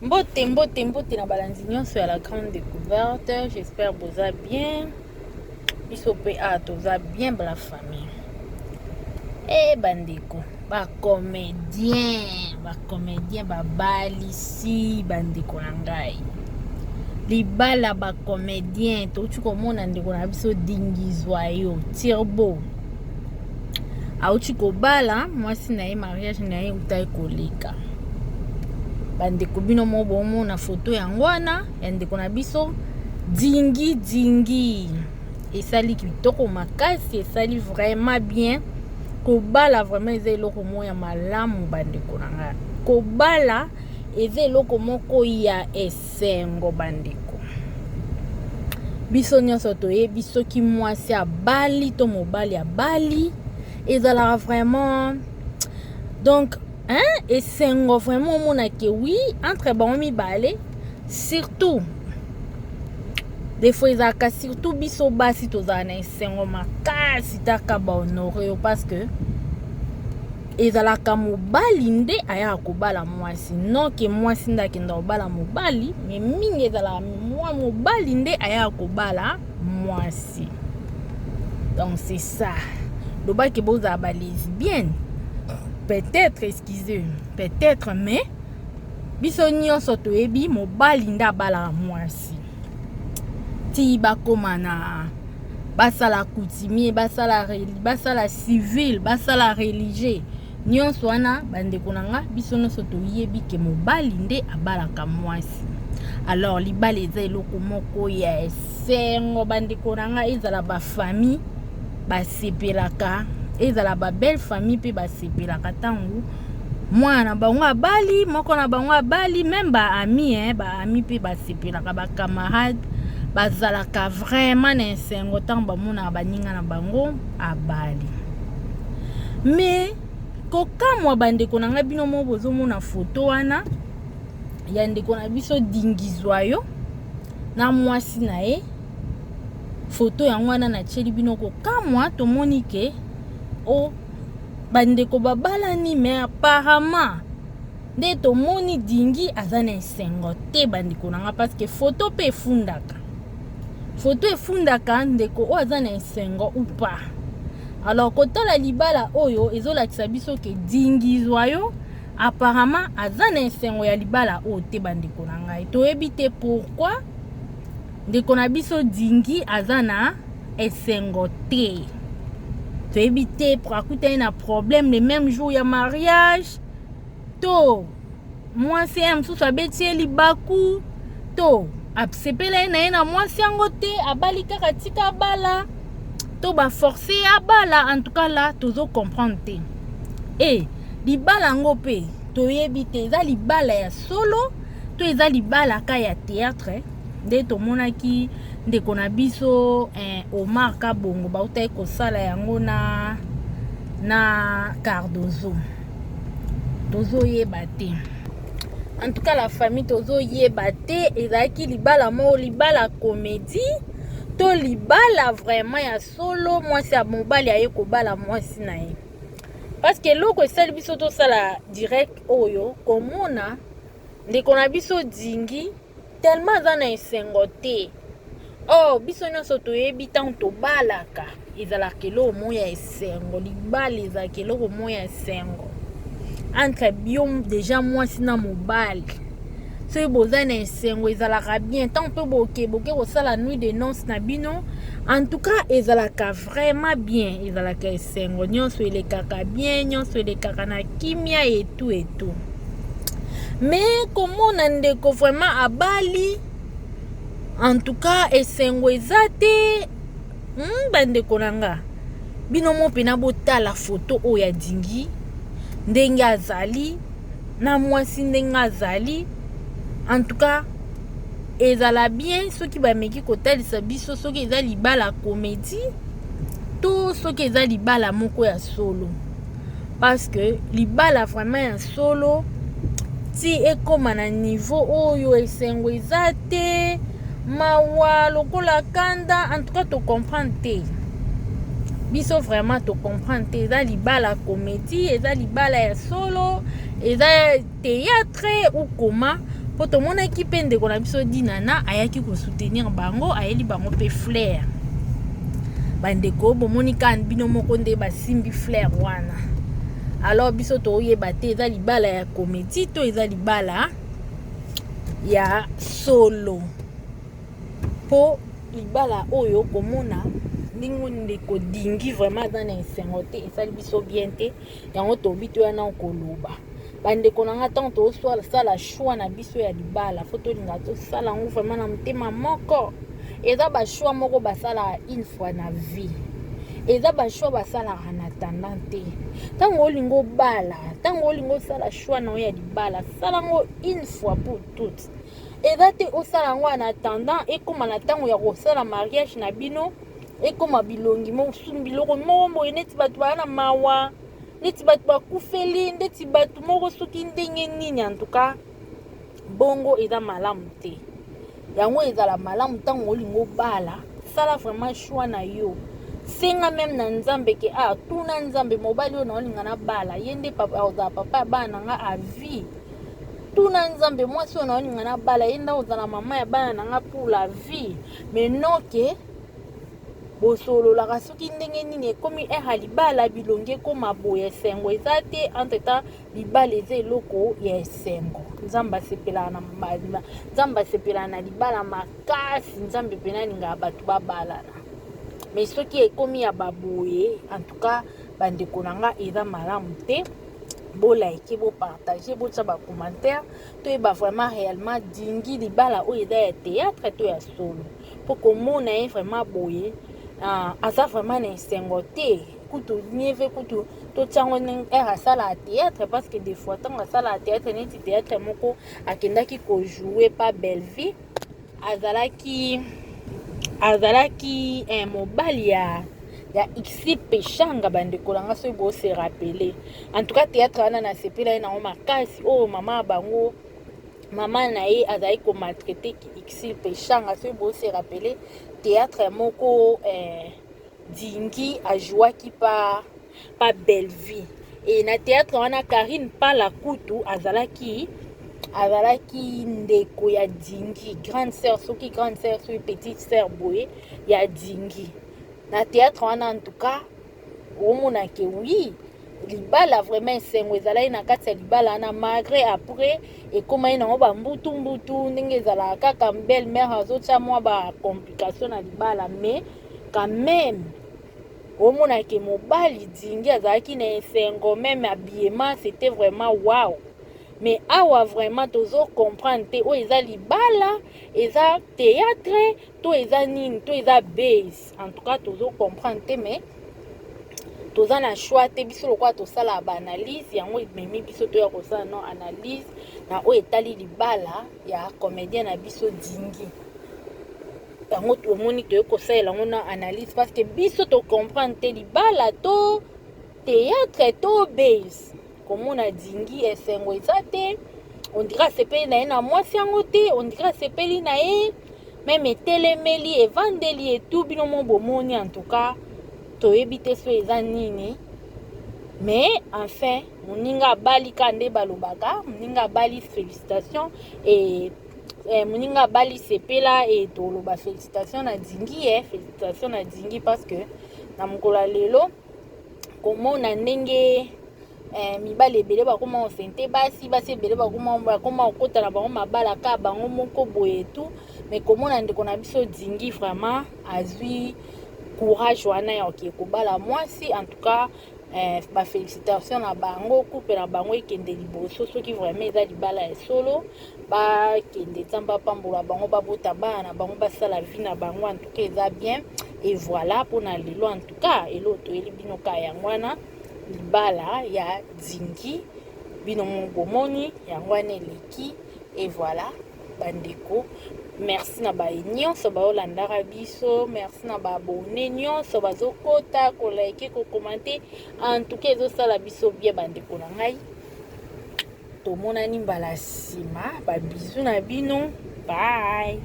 Mbote mbote mbote na balandi nyonso ya la grande découverte, j'espère boza bien. Biso pe a toza bien la famille. Eh bandeko, ba comédien, ba comédien babalisi bandeko na ngai. Libala ba comédien, touti komona ndeko na biso Dingizwa yo, Turbo. Auti kobala mwasi na ye, mariage na ye eutaki koleka. Bandeko bino mo bomona foto yango wana ya ndeko na biso Dingi Dingi, esali kitoko makasi, esali vraiment bien. Kobala vraiment eza eloko moko ya malamu bandeko na ngai. Kobala eza eloko moko ya esengo bandeko. Biso nyonso toyebi soki mwasi abali to mobali abali, ezalaka vraiment donc hein, esengo vraiment omona ke oui entre bango mibale. Surtout des fois ezalaka surtout biso basi tozala na esengo makasi taka ba honore yo, parce que ezalaka mobali nde ayaka kobala mwasi, non ke mwasi nde akenda kobala mobali, mais mingi ezalaka mwa mobali nde ayaka kobala mwasi. Donc c'est ça, lobaki bozala ba lesbienne peut-être, excusez, peut-être, mais biso nyonso toyebi mobali nde abalaka mwasi ti bakóma na basala coutumier, basala civil, basala religieux, nyonso wana bandeko na nga, biso nyonso toyebi ke mobali nde abalaka mwasi. Alors libala eza eloko moko ya esengo bandeko na nga, ezala bafamille basepelaka, ezala babelle famille mpe basepelaka ntango mwana na bango abali, moko na bango abali, même baami, eh, baami mpe basepelaka, bacamarade bazalaka vraiment na esengo ntango bamonaka baninga na bango abali. Mais kokamwa bandeko na ngai, bino moko bozomona foto wana ya ndeko na biso Dingizwa yo na mwasi na ye, foto yango wana natieli bino. Kokamwa, tomoni ke o bandeko babalani, mais apparemment nde tomoni Dingi aza na esengo te bandeko na nga, parce que foto mpe efundaka, foto efundaka ndeko oyo aza na esengo ou pas. Alors kotala libala oyo ezolakisa biso ke Dingizwa yo apparemment aza na esengo ya libala oyo te bandeko na ngai. Toyebi te pourquoi ndeko na biso Dingi aza na esengo te, toyebi te akutani na problème le même jour ya mariage, to mwasi ya mosusu abeti ye libaku, to asepela ye na ye na mwasi yango te, abali kaka tika abala, to baforce ye abala. En tout cas là tozo comprendre te. E libala yango mpe toyebi te eza libala ya solo to eza libala ka ya théâtre. Nde tomonaki ndeko na biso Omar Kabongo bautaki kosala yango na Cardozo, tozoyeba te. En tout cas la famille, tozoyeba te ezalaki libala moko, libala comédie to libala vraiment ya solo, mwasi ya mobali aye kobala mwasi na ye. Parce que eloko esali biso tosala direct oyo, komona ndeko na biso Dingi tellement aza na esengo te. Or biso nyonso toyebi ntango tobalaka ezalaka eloko moko ya esengo, libala ezalaka eloko moko ya esengo entre bio déjà mwasi na mobali. Soki boza na esengo ezalaka bien, ntango mpe boke kosala nuit de noces na bino, en tout cas ezalaka vraiment bien, ezalaka esengo, nyonso elekaka bien, nyonso elekaka na kimia etu etu. Mais komona ndeko vraiment abali, en tout cas esengo eza te. Bandeko na nga, bino mo mpena botala foto oyo ya Dingi ndenge azali na mwasi, ndenge azali. En tout cas ezala bien soki bameki kotalisa biso soki eza libala comédie to soki eza libala moko ya solo, parce que libala vraiment ya solo ti ekóma na niveau oyo esengo eza te, mawa lokola kanda. En tout cas tocomprendre te, biso vraiment tocomprendre te, eza libala comédie, eza libala ya solo, eza théâtre ou comment? Mpo tomonaki mpe ndeko na biso Dinana ayaki kosoutenir bango, ayeli bango mpe fleur. Bandeko, bomoni kaka bino moko nde basimbi fleur wana. Alors biso toyeba te, eza libala ya comédie to eza libala ya solo? Mpo libala oyo, komona ndenge ndeko Dingi vraiment aza na esengo te, esali biso bien te. Yango tobi toya na koloba, bandeko na nga, ntango tosala choix na biso ya libala, faut tolinga tosala yango vraiment na motema moko. Eza bachoix moko basalaka une fois na vie, eza bachoix basalaka na tendant te. Ntango olingi obala, ntango olingi osala choix na oyo ya libala, sala yango une fois pour toutes. Eza te osala yango en attendant ekóma na ntango ya kosala mariage na bino, ekóma bilongi mosusu, biloko moko boye, neti bato baya na mawa, neti bato bakufeli, ndeti bato moko soki ndenge nini. En tout cas, bongo eza malamu te. Yango ezala malamu, ntango olingi obala, sala vraiment choix na yo. Senga même na Nzambe ke ah, tuna Nzambe: mobali oyo naolinga nabala, ye nde ozala papa ya bana na nga à vie? Tuna Nzambe: mwasi oyo naolinga nabala, ye nde ozala mama ya bana na nga pour la vie? Mais non ke bosololaka soki ndenge nini, ekomi heure ya libala, bilongi ekóma boye, esengo eza te. Entre temps, libala eza eloko ya esengo. Nzambe asepelaka na, Nzambe asepelaka na libala makasi. Nzambe mpena alingaka bato babalana. Mais soki ekomi ya baboye, en tout cas, bandeko na nga, eza malamu te. Bolike, bopartage, botya bacommentaire, toyeba vraiment réellement Dingi, libala oyo eza ya théâtre to ya solo? Mpo komona ye vraiment boye, aza vraiment na esengo te. Kutu mieux kutu totiango ndenge heure asalaka théâtre, parce que des fois ntango asalaka théâtre, neti théâtre moko akendaki kojouer pa Bellevie, azalaki mobali ya Ixi Peshanga. Bandeko na nga, soki bose rappeler, en tout cas théâtre wana nasepela ye nango makasi. Oyo mama ya bango, mama na ye azalaki komaltraiter Ixi Peshanga. Soki bose rappeler théâtre moko Dingi ajouaki pa Bellevie, e na théâtre wana Karine Pala kutu azalaki ndeko ya Dingi, grande sœur, soki grande sœur, soki petite sœur boye ya Dingi na théâtre wana. En tout cas, omona ke oui, libala vraiment esengo ezalaki na kati ya libala wana, malgré après ekomai nango bambutu-mbutu, ndenge ezalaka kaka, belle mère azotia mwa bacomplication na libala. Mais quand même, omona ke mobali Dingi azalaki na esengo, même habillement, c'était vraiment wow. Mais awa vraiment tozocomprendre te, oyo eza libala, eza théâtre to eza nini, to eza base? En tout cas, tozocomprendre te. Mais toza na choix te. Biso lokola tosalaka baanalyse, yango ememi biso toya kosala no analyse na oyo etali libala ya comédien na biso Dingi. Yango tomoni toye kosalela yango na analyse, parce que biso tocomprendre te, libala to théâtre to base? Komona Dingi, esengo eza te. On dirait asepeli na ye na mwasi yango te, on dirait asepeli na ye même etelemeli, evandeli etu bino mo bomoni. En tout cas, toyebi te so eza nini. Mais enfin, moninga abali ka nde balobaka, moninga abali, félicitation. E moninga abali, sepela. E toloba félicitation na Dingi, félicitation na Dingi, parce que na mokolo ya lelo, komona ndenge mibali ebele bakóma kosente basi, basi ebele bakóma kokota na bango mabala kaka bango moko boye tu. Mais komona ndeko na biso Dingi vraiment azwi courage wana ya oke kobala mwasi, en tout cas, bafélicitation na bango. Couple na bango ekende liboso. Soki vraiment eza libala ya solo, bakende, Nzambe apambola bango, babota bana na bango, basala vie na bango. En tout cas, eza bien. Et voilà mpona lelo. En tout cas, eloko toyeli bino ka yango wana, libala ya Dingi, bino mo bomoni yango wana eleki. Et voilà, bandeko, merci na baye nyonso baolandaka biso, merci na baabonnés nyonso bazokota kolike, kocommenter. En tout cas, ezosala biso bien. Bandeko na ngai, tomonani mbala nsima. Babisous na bino, bye.